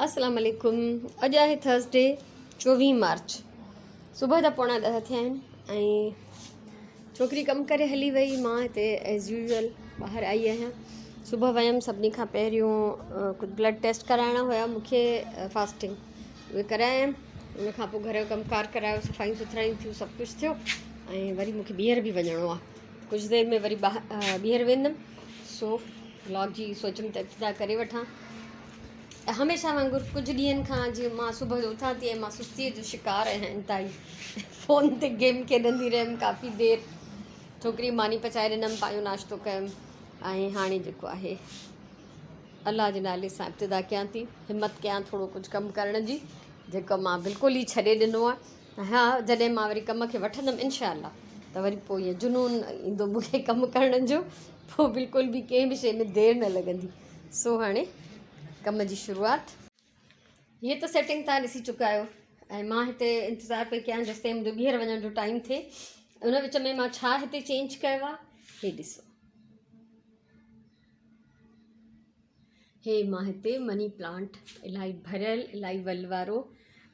السلام عليڪم اڄ آهي ٿرسڊي 24 مارچ صبح جا پوڻا ڏهه ٿيا آهن ۽ ڇوڪري ڪم ڪري هلي وئي مان هتي ايز يوزل ٻاهر آئي آهيان صبح ويم سڀني کان پهريون ڪجهه بلڊ ٽيسٽ ڪرائڻا هيا مونکي فاسٽنگ اهي ڪرايم ان کان پوء گهر جو ڪم ڪار ڪرايو صفايون سٿرايون ٿيون سڀ ڪجهه ٿيو ۽ وري مونکي ٻيهر به وڃڻو آهي ڪجهه دير ۾ وري ٻيهر ويندم سو ولاگ جي سوچيم ته ابتدا ڪري وٺان هميشه وانگر ڪجهه ڏينهن کان جيئن مان صبح جو اٿان ٿي ۽ مان سستيء جو شڪار آهيان انتهائي فون تي گيم کيڏندي رهيم ڪافي دير ڇوڪري ماني پچائي ڏنم پنهنجو ناشتو ڪيم ۽ هاڻي جيڪو آهي الله جي نالي سان ابتدا ڪيان ٿي همت ڪيان ٿورو ڪجهه ڪم ڪرڻ جي جيڪو مان بلڪل ئي ڇڏي ڏنو آهي ها جڏهن مان وري ڪم کي وٺندم انشاء الله ته وري پوء ائين جنون ايندو مونکي ڪم ڪرڻ جو پوء بلڪل به ڪنهن به شيء ۾ دير نه لڳندي سو هاڻي ڪم جي شروعات. هيء ته سيٽنگ توهان ڏسي چڪا آهيو ۽ مان هتي انتظار پئي ڪيان جيستائين منهنجو ٻيهر وڃڻ جو ٽائيم ٿئي ان وچ ۾ مان ڇا هتي چينج ڪيو آهي هي ڏسو هي مان هتي مني پلانٽ الاهي ڀريل الاهي ول وارو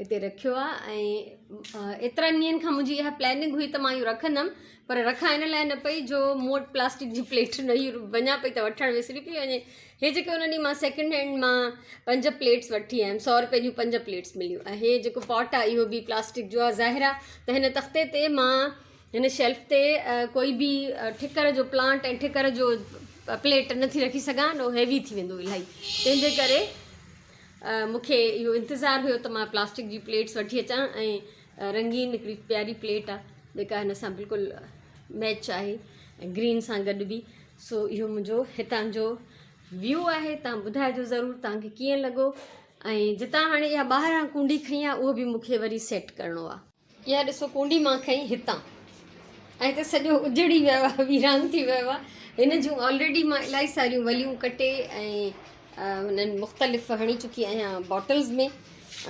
هتي رکيو آهي ۽ ايترن ڏينهن کان منهنجي اها پلاننگ هئي ته مان اهو رکندم پر رکان ان لاء نه پئي جو مون وٽ پلاسٽڪ جي پليٽ نه هئي وڃان پئي ته وٺڻ وسري پئي وڃي هي جيڪي ان ڏينهن مان سيڪنڊ هينڊ مان پنج پليٽس وٺي آيم سو روپئي جون پنج پليٽس مليون ۽ هي جيڪو پاٽ آهي اهو به پلاسٽڪ جو آهي ظاهر آهي ته هن تختي تي مان هن شيلف تي ڪوئي به ٺڪر جو پلانٽ ۽ ٺڪر جو پليٽ نٿي رکي سگهان اهو هيوي ٿي ويندو الاهي تنهن جي ڪري مون کي اهو انتظار هيو ته مان پلاسٽڪ جي پليٽس وٺي اچان ۽ رنگين هڪڙي پياري پليٽ آهي جيڪا هن سان بلڪل ميچ آهي ۽ گرين سان گڏ به سو اهو منهنجو هتان جو ويو آهي تان ٻڌائجو ضرور تان کي ڪيئن لڳو ۽ جتان هاڻي اها ٻاهران ڪونڊي کنئي آهي اهو به مون کي وري سيٽ ڪرڻو آهي. اها ڏسو ڪونڊي مان کنئي هتان ۽ هتي سڄو اجڙي ويو آهي ويران ٿي ويو آهي هن جون آلريڊي مان الاهي ساريون وليون ڪٽي ۽ هنن مختلف هڻي چڪي آهيان باٽلز ۾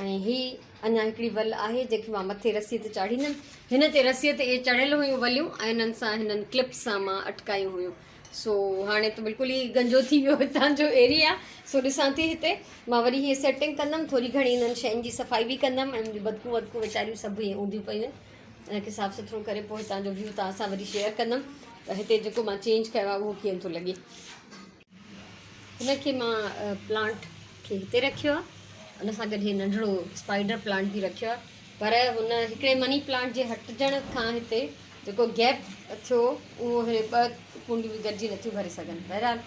۽ هي اڃا هڪڙي ول آهي جنهن کي مان مٿي رسي تي چاڙهيندم هن تي رسي تي اهي چڙهيل هيون وليون ۽ هنن سان هنن ڪلپ سان مان اٽڪايون هيون سو هاڻي ته بلڪل ئي گنجو ٿي ويو هتان جو ايريا سو ڏسان ٿي هتي مان وري هي سيٽنگ ڪندم ٿوري گهڻي انهن شين جي صفائي به ڪندم ۽ منهنجون بدڪون ودڪون ويچاريون سڀ ائين اونڌيون پيون آهن ان کي صاف سٿرو ڪري پوء هتان جو ويو توهان سان وري شيئر ڪندم ته هتي جيڪو مان چينج ڪيو آهي اهو ڪيئن ٿو لڳي. هن کي مان پلانٽ کي هتي رکيو آهي ان سان گڏ هي ننڍڙو اسپائيڊر پلانٽ به رکيو آهي پر هن هڪڙي مني پلانٽ جي هٽجڻ کان هتي جيڪو گيپ ٿيو اهو هي ٻه ڪونڊيون به گڏجي نٿيون ڀري سگهن. بهرحال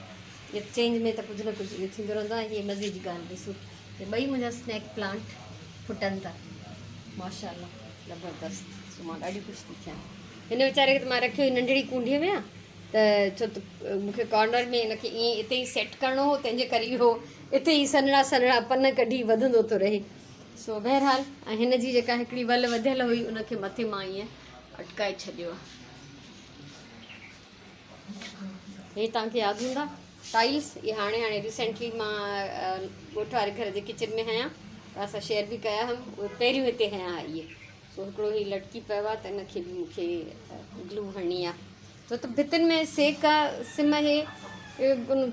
اهي چينج ۾ ته ڪجهه نه ڪجهه اهو ٿيندو رهندو آهي. هي مزي جي ڳالهه ڏسو هي ٻئي منهنجا اسنيڪ پلانٽ ڦٽن ٿا ماشاء الله زبردست. سو مان ڏاڍي خوش ٿي ٿيان. هن ويچاري کي ته مان رکيو ئي ننڍڙي ڪونڊيء ۾ آ ته ڇو ته مون کي ڪارنر ۾ هن کي ائين اتي ئي سيٽ ڪرڻو هو تنهن جي ڪري اهو اتي ئي سنهڙا سنهڙا پن ڪڍي وڌندو ٿو رهي. سو بهرحال ۽ هن جي جيڪا هڪڙي ول وڌيل هئي ان کي مٿي مان ائين اٽڪائي ڇڏيو آهي. هي توهان کي ياد هوندا ٽائلس اهي هاڻي هاڻي ريسينٽلي مان ڳوٺ واري گهر جي ڪچن ۾ هنيا توهان سان شيئر به ڪيا هئم اهي پهريون هتي هنيا ها اهي سو هڪڙو هي لٽڪي پيو آهي ته ان کي به مون کي گلو هڻڻي آهي ڇو ته ڀتين ۾ سيڪ آ سم اهي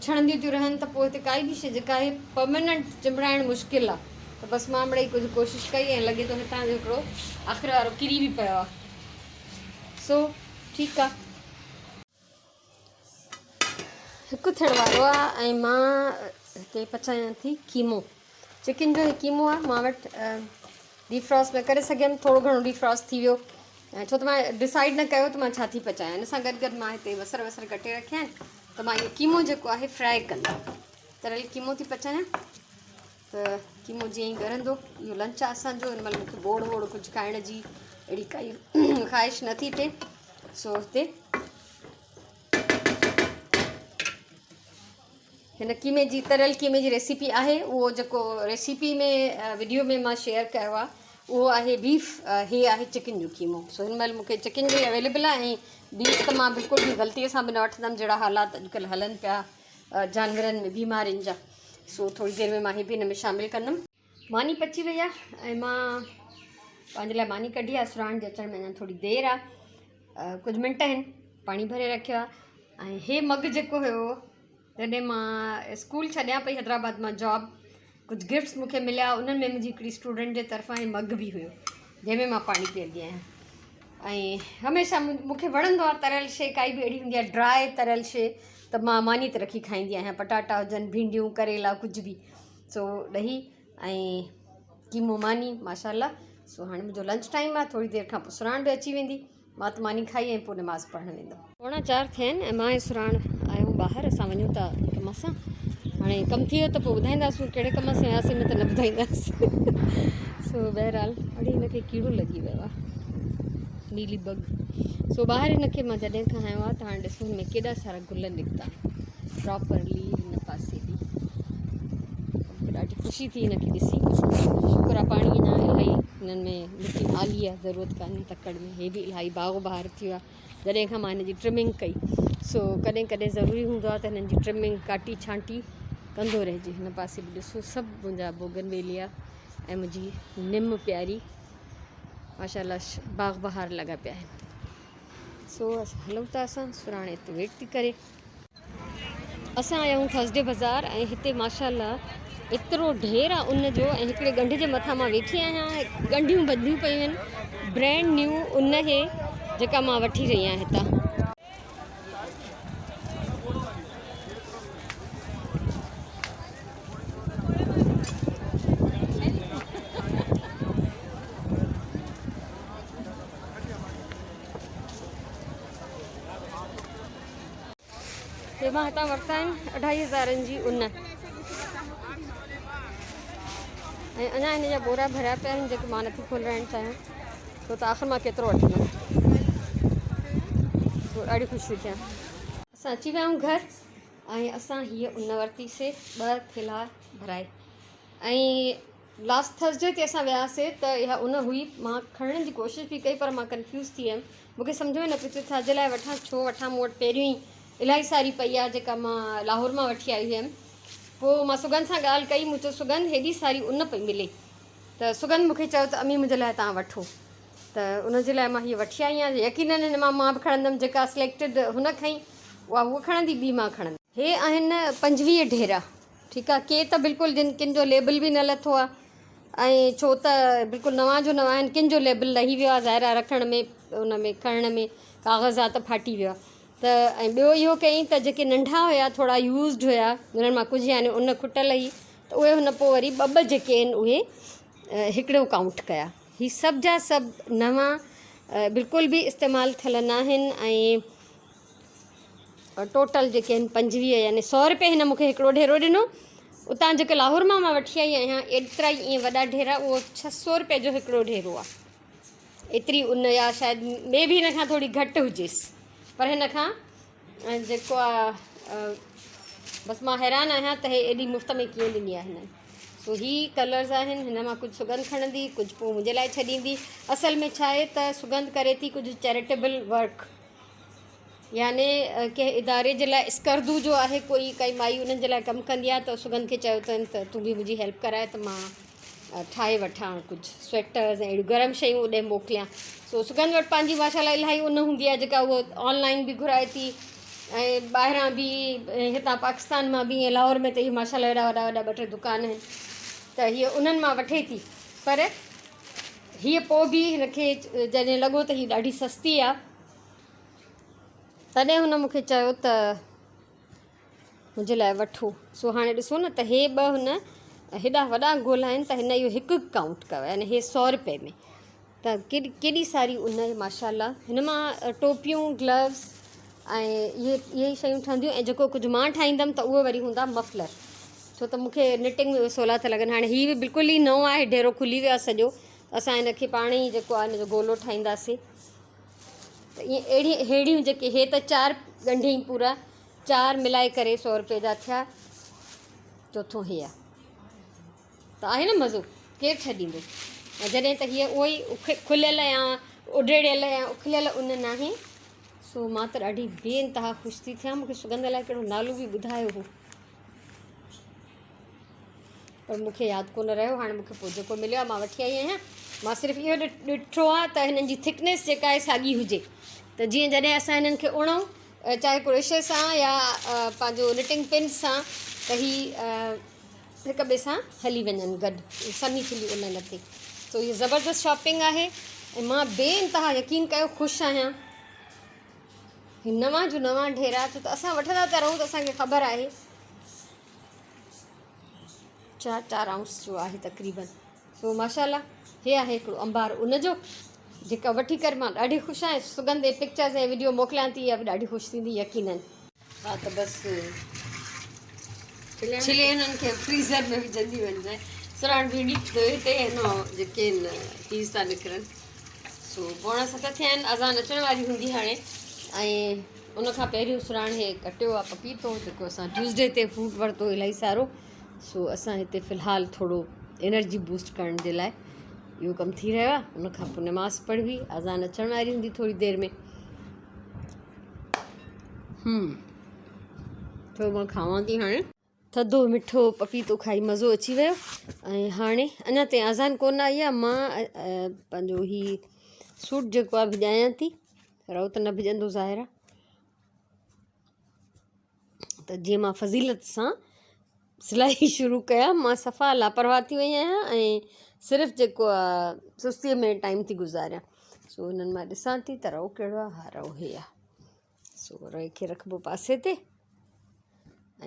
ڇڻنديون ٿيون رهن ته پوء هتي ڪائي به شيء جيڪا آهي پرماننٽ چنبڙائڻ مشڪل آ ته بس مان مڙئي ڪجهه ڪوشش ڪئي ۽ لڳي ٿو هتان جو هڪڙو آخر وارو ڪري به پيو آ سو ٺيڪ آ. هڪ ٿيڻ وارو آ ۽ مان هتي پچايان ٿي قيمو. چڪن جو هي قيمو آهي مان وٽ ڊيفراسٽ نه ڪري سگهيم ٿورو گهڻو ڊيفراسٽ ٿي ويو ۽ ڇو ته مان ڊسائيڊ نه ڪيو ته مان ڇا ٿي پچايان ان سان گڏ گڏ مان هتي بصر وصر ڪٽي رکيا آهن ته مان اهو قيمو جيڪو آهي فرائي ڪندم تريل قيمو ٿي پچايان ته قيمو جيئن ئي ڳرندو اهو لنچ آهي اسانجو هن مهل مونکي ٻوڙ ووڙ ڪجهه کائڻ جي اهڙي ڪائي خواهش نٿي ٿئي سو هتي هن قيمي جي تريل قيمي جي ريسيپي آهي اهو جيڪو ريسيپي ۾ وڊيو ۾ مان شيئر ڪيو آهي اهو آهي بيف هي آهي چڪن جو قيمو سو هن مهل مونکي چڪن جو ئي اويليبل آهي ۽ بيف ته مان بلڪل به غلطي سان به نه وٺندم جهڙا حالات اڄڪلهه هلن پيا جانورن ۾ بيمارين جا سو ٿوري دير ۾ مان هي به هن ۾ شامل ڪندم. ماني پچي وئي آهي ۽ مان پنهنجي لاء ماني ڪڍي آهي سراڻ جي اچڻ ۾ اڃا ٿوري دير آهي ڪجهه منٽ آهن پاڻي ڀري رکيو آهي ۽ هي مگ جيڪو هيو جڏهن مان اسڪول ڇڏيان پئي حيدرآباد مان جاب ڪجهه گفٽس مون کي مليا انهن ۾ منهنجي هڪڙي اسٽوڊنٽ جي طرفان هي مگ به هيو جنهن ۾ مان پاڻي پيئندي آهيان ۽ هميشه مون کي وڻندو آهي تريل شيء ڪائي به اهڙي هوندي آهي ڊرائي تريل شيء ته مان ماني تي رکي کائيندي آهيان پٽاٽا هجن ڀينڊيون ڪريلا ڪجهه به سو ڏهي ۽ قيمو ماني ماشاء الله سو هاڻي منهنجو لنچ ٽائيم آهي ٿوري دير کان پوء سراڻ به اچي ويندي مان ته ماني کائي ۽ پوء نماز پڙهڻ ويندم. پوڻا چار ٿيا آهن ۽ مان ۽ سراڻ آيا آهيون ٻاهر اسان وڃون ٿا ڪم سان هاڻي ڪم ٿي ويو ته پوء ٻڌائينداسون ڪهڙي ڪم سان وياسين نه ته نه ٻڌائينداسين سو بهرحال اڙي هن کي ڪيڙو لڳي ويو آهي نيلي بگ سو ٻاهر هن کي مان جڏهن کان آيو آهي ته هاڻي ڏسو هن ۾ ڪيڏا سارا گل نڪتا پراپرلي هن پاسي به مون کي ڏاڍي خوشي ٿي هن کي ڏسي شڪر آهي پاڻي اڃا الاهي هنن ۾ مٽي آلي آهي ضرورت ڪانهي تڪڙ ۾ هي به الاهي باغ بهار ٿي ويو آهي جڏهن کان مان هن جي ٽرمنگ ڪئي سو ڪڏهن ڪڏهن ضروري هوندو آهي ته هنن جي ٽرمنگ ڪاٽي ڇانٽي ڪندو رهجي هن پاسي به ڏسو سڀ منهنجا بوگن ويليا ۽ منهنجي نم پياري ماشاء الله باغ بهار لڳا پيا آهن سو هلون ٿا اسان سراڻي تي ويٽ ٿي ڪري اسان آيا آهيون ٿرسڊي بازار ۽ هتي ماشاء الله ايترو ڍير آ ان جو ۽ هڪڙي ڳنڍ جي مٿان مان ويٺي آهيان ڳنڍيون ٻڌيون پيون آهن برينڊ نيو ان هي جيڪا مان وٺي رهي آهيان هتان. هي مان هتان ورتا آهن اڍائي هزارن جي ان ۽ اڃا هن جا ٻورا ڀريا پيا آهن جيڪي مان نٿي کولرائڻ چاهيان ڇو ته آخر مان ڪيترو وٺندم سو ڏاڍي خوش ٿي ٿيان. اسان اچي ويا آهيون گهر ۽ اسان هيء ان ورتي سي ٻه ٿيلها ڀرائي ۽ لاسٽ ٿرسڊي تي اسان وياسي ته اها ان هئي مان کڻڻ جي ڪوشش به ڪئي پر مان ڪنفيوز ٿي ويم مونکي سمجهه ۾ نه پيو اچي ڇا جي لاء وٺان ڇو وٺان مون وٽ پهريون ئي الاهي ساري پئي آهي جيڪا مان لاهور مان وٺي آئي هيم پوء مان سگند سان ڳالهه ڪئي مون چيو سگند هيڏي ساري ان پئي ملي ته سگند مونکي چيو ته امي منهنجي لاء تان وٺو ته ان جي لاء مان هيء وٺي آئي آهيان يقينن هن مان مان به کڻندم جيڪا سليڪٽيڊ هن کنئي اها هوء کڻندي ٻي مان کڻندم. هي آهن 25 ڍيرا ٺيڪ آ ڪي ته بلڪل جن ڪن جو ليبل به نه لٿو آ ۽ ڇو ته بلڪل نوان جو نوان آهن ڪن جو ليبل لهي ويو آ ظاهر آ رکڻ ۾ ان ۾ کڻڻ ۾ ڪاغذ آ ته ڦاٽي ويو آ ته ۽ ٻيو اهو ڪيائين ته جيڪي ننڍا هيا ٿورا يوزڊ هيا انهن مان ڪجهه يعني ان کٽل هئي ته اهي هن پوء وري ٻه ٻه جيڪي آهن اهي هڪڙو ڪائونٽ ڪيا هي سڀ جا سڀ نوان بلڪل به استعمال ٿيل ناهن ۽ ٽوٽل جيڪي آهن 25 يعني سو روپيه هن مونکي هڪڙو ڍيرو ڏنو اتان جيڪي لاهور مان مان وٺي آئي آهيان ايترا ئي ائين وڏا ڍيرا اهو 600 روپيه جو هڪڙو ڍيرو آهي ايتري ان يا شايد مي بي هن کان ٿوري گهٽ هجيس پر هن کان جيڪو آهي بس مان حيران آهيان ته هي ايڏي مفت ۾ ڪيئن ڏني آهي هنن سو هي ڪلرز آهن هن مان ڪجهه سڳنڌ کڻندي ڪجهه پوء منهنجي لاء ڇڏيندي اصل ۾ ڇا آهي ته سڳنڌ ڪري ٿي ڪجهه چيريٽيبل ورڪ يعني ڪنهن اداري جي لاء اسڪردو جو آهي ڪوئي ڪائي مائي انهن جي لاء ڪم ڪندي آهي ته سڳنڌ کي چيو اٿن ته تون به منهنجي هيلپ ڪرائي ته مان ٺاهي وٺان ڪجهه سوئيٽرز ۽ اهڙيون گرم شيون اڏي موڪليان سو سڳنڌ وٽ پنهنجي ماشاء الله الاهي ان هوندي آهي جيڪا هوء آن لائن به گهرائي ٿي ۽ ٻاهران به هتان پاڪستان مان به ۽ لاهور ۾ ته هي ماشاء الله ايڏا وڏا وڏا ٻه ٽي دڪان آهن ته هيء انهن مان وٺي ٿي پر هيء پوء به هن کي جڏهن لڳو ته هي ڏاڍي سستي آهي تڏهن هن مون کي چيو ته منهنجي لاء وٺو. سو هاڻي ڏسو نه ته هي ٻه هن هيڏا وڏا گل آهن ته هن اهو هڪ هڪ ڪائونٽ ڪيو يعني هي سو روپئي ۾ ته ڪيڏي ڪيڏي ساري ان ماشاء الله هن مان ٽوپيون گلوز ۽ اهي اهي ئي شيون ٺهنديون ۽ جيڪو ڪجهه مان ٺاهيندم ته اهو وري هوندا مفلر ڇو ته مون کي نٽنگ ۾ اهي سولا ٿا لڳن هاڻي هي به بلڪل ئي نئون آهي ڍيرو کلي ويو آهي سڄو اسان هن کي پاڻ ئي جيڪو آهي هن جو گولو ٺاهينداسين ته ائين اهڙي ههڙيون جيڪي هي ته چار ڳنڍيائين پورا چار ملائي ڪري سو روپئي جا ٿيا چوٿون هي آ ته آهي نه مزو ڪير ڇڏيندو ۽ جڏهن ته هيء اهو ئي کليل يا اڊيڙيل يا اکليل ان ناهي سو مان ته ڏاڍي بي انتها خوش ٿي ٿيان مونکي سڳنڌ الائي ڪهڙو نالو به ٻڌايو هو پر مون کي ياد ڪونه رهيو هاڻي مون کي پوء جيڪو مليو آهي مان وٺي آئي آهيان مان صرف اهو ڏٺو آهي ته هنن جي ٿڪنيس جيڪا آهي ساڳي هجي ته جيئن جڏهن اسان هنن کي اڻون چاهي ڪروشي سان يا پنهنجو نٽنگ پنس سان ته هي هڪ ٻئي سان هلي وڃن گڏ سنهي ٿلهي ان نه ٿئي. سو هي زبردست شاپنگ آهي ۽ مان بي انتها يقين ڪيو خوش آهيان. هي نوان جو نوان ڍيرا ڇو ته اسان وٺندا ٿا رهون ته اسان کي خبر آهي. چار چار آئونس جو آهي تقريبن. سو ماشاء الله هي آهي هڪڙو انبار ان جو جيڪا وٺي ڪري مان ڏاڍي خوش آهيان. سڳنڌ جي پڪچرز ۽ وڊيو موڪليان ٿي اها به ڏاڍي خوش ٿيندي يقينن. ها ته بس ڇلي هنن کي فريزر ۾ وجهندي وڃجانء. سراڻ ڀينڊي هتي هن جيڪي آهن پيس ٿا نڪرن. سو پوڻا ست ٿيا آهن اذان اچڻ واري هوندي هاڻي ۽ ان کان پهريون سراڻ هي ڪٽيو آهي پپيتو جيڪو اسان ٽيوزڊي تي فروٽ ورتو الاهي سارو. سو اسان هتي في الحال ٿورو انرجي بوسٽ ڪرڻ جي لاء اهو ڪم ٿي رهيو آهي. ان کان پوء نماز پڙهبي اذان اچڻ واري هوندي ٿوري دير ۾. ٿورو مان کاوان ٿي هاڻي. ٿڌو مٺو پپيتو کائي مزو اچي ويو ۽ هاڻي اڃا تائين اذان ڪونه آئي آهي. مان پنهنجو هي سوٽ جيڪو آهي ڀڄايان ٿي. رئو ته نه ڀڄندو ظاهر آهي ته جيئن مان فضيلت سان سلائي شروع ڪيان. مان صفا لاپرواهه ٿي وئي آهيان ۽ صرف جيڪو آهي سستيء ۾ ٽائيم ٿي گذاريان. سو هنن مان ڏسان ٿي ته رئو ڪهڙو آهي. ها رئو هي آهي. سو رئي کي رکبو پاسي تي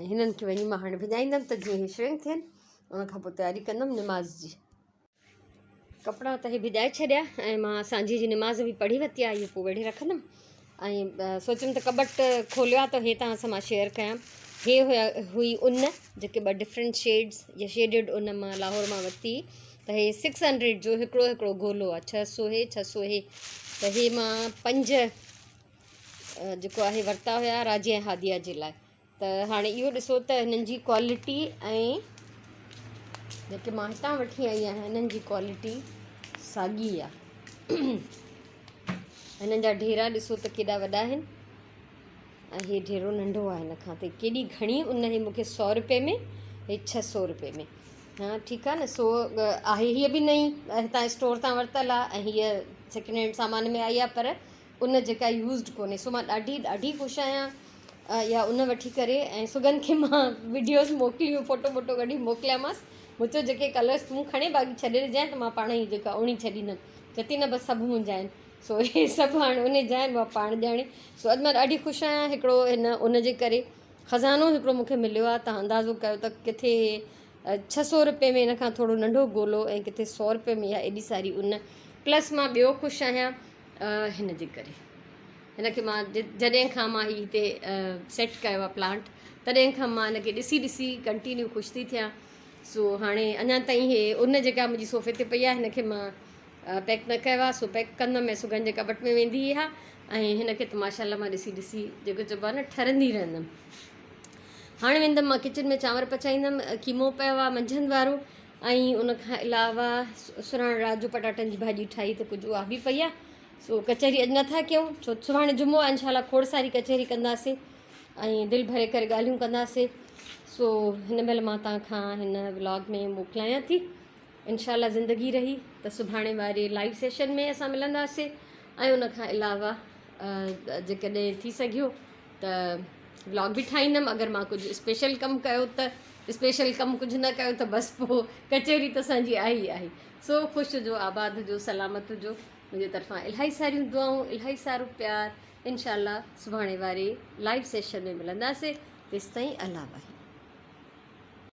۽ هنن کي وڃي مان هاڻي ڀڄائيندم ته جيئن هي شرنڪ ٿين. ان کان پوء تياري ڪندم نماز جي. ڪپڙا ته هي ڀڄائي ڇڏيا ۽ مان سانجهي جي نماز به پڙهي ورتي آهي. اهو پوء ويڙهي رکندم ۽ سوچيم ته ڪٻٽ کوليو آهي ته هي توهان سان مان شيئر ڪيان. هي هيا هئي ان جيڪي ٻه ڊفرنٽ شيڊز يا شيڊڊ ان مان لاهور مان ورتي ته هي سڪس هنڊريڊ جو هڪڙو هڪڙو گولو آهي. ڇهه سو هي ڇهه سو هي ته هي مان پنج جيڪو آهي ورتا هيا راجي ۽ هاديه جي لاء. ته هاڻي اهو ڏسو ته هنن جي ڪوالٽي ۽ جيڪي مان هتان وٺي آئي آهيان هنن جي ڪوالٽي ساڳي آهي. هنن جا ڍيرا ڏسو ته ڪيڏا وڏا آهن ۽ هي ڍيرو ننڍو آهي هن کان ته ڪيڏي گهڻي ان هي مونکي سو روپي ۾ هي ڇهه سو روپي ۾ ها ٺيڪ آهي نه. سو آهي هيء به نئين هتان اسٽور تان ورتل آهي ۽ هيء سيڪنڊ هينڊ سامان ۾ آئي آهي پر ان جيڪا يوزڊ ڪونهي. سو مان ڏاڍي ڏاڍي خوش آهيان اها ان وٺي ڪري ۽ سڳنڌ کي مان وڊيوز موڪليون فوٽو ووٽو ڪڍي موڪليامانس. مون چيو جيڪي ڪلرس تون کڻي باقي ڇڏي ڏجانء ته مان پاڻ ئي جيڪا اڻي ڇڏيندم. چئي ٿي نه بس سڀ منهنجا آهن. سو اهي سڀ هاڻي ان جا آهن اها پاڻ ڄاڻي. سو اڄ مان ڏاڍي خوش آهيان هڪڙو هن ان جي ڪري خزانو هڪڙو مون کي مليو آهي. تان اندازو ڪيو ته ڪٿي ڇهه سو روپئي ۾ ان کان ٿورو ننڍو گولو ۽ ڪٿي سو روپئي ۾ اها ايڏي ساري ان. پلس مان ٻيو خوش آهيان هن جي ڪري هن کي مان جڏهن کان مان هي هتي سيٽ ڪيو آهي پلانٽ تڏهن کان مان هن کي ڏسي ڏسي ڪنٽينيو خوش ٿي ٿيان. سو هاڻي اڃا تائين هي ان جيڪا منهنجي صوفي تي پئي آهي هن کي مان پيڪ نه ڪيو آهي. سو پيڪ ڪندم ۽ سگهن جي ڪٻٽ ۾ ويندي اها ۽ هن کي ته ماشاء الله مان ڏسي ڏسي جيڪو چئبو آهي نه ٺرندي رهندم. هاڻي ويندم مان ڪچن ۾ چانور پچائيندم. قيمو پيو آهي منجهند وارو ۽ ان کان علاوه سرهاڻ رات جو پٽاٽن جي ڀاڄي ٺاهي ته ڪجهه اها به پئي آهي. سو ڪچهري اڄ نٿا ڪيون ڇو سڀاڻي جمعو آهي انشاء الله کوڙ ساري ڪچهري ڪنداسين ۽ دل ڀري ڪري ڳالهيون ڪنداسين. سو هن مهل مان توهان کان هن ولاگ ۾ موڪلايان ٿي. انشاء الله زندگي رهي ته سڀاڻي واري لائيو سيشن ۾ اسان ملنداسين ۽ ان کان علاوه جيڪڏهن ٿي سگهيو ته ولاگ به ٺاهيندم. اگر مان ڪجهه اسپيشل ڪم ڪيو ته اسپيشل ڪم ڪجهه نه ڪيو ته بس پوء ڪچهري ته اسان جي آهي ئي آهي. سو خوش هجو آباد هجو سلامت هجو. منهنجي طرفان الاهي ساريون دعائون الاهي سارو پيار. انشاء الله سڀاڻي واري لائيو سيشن ۾ ملنداسين. تيستائين الله واهي.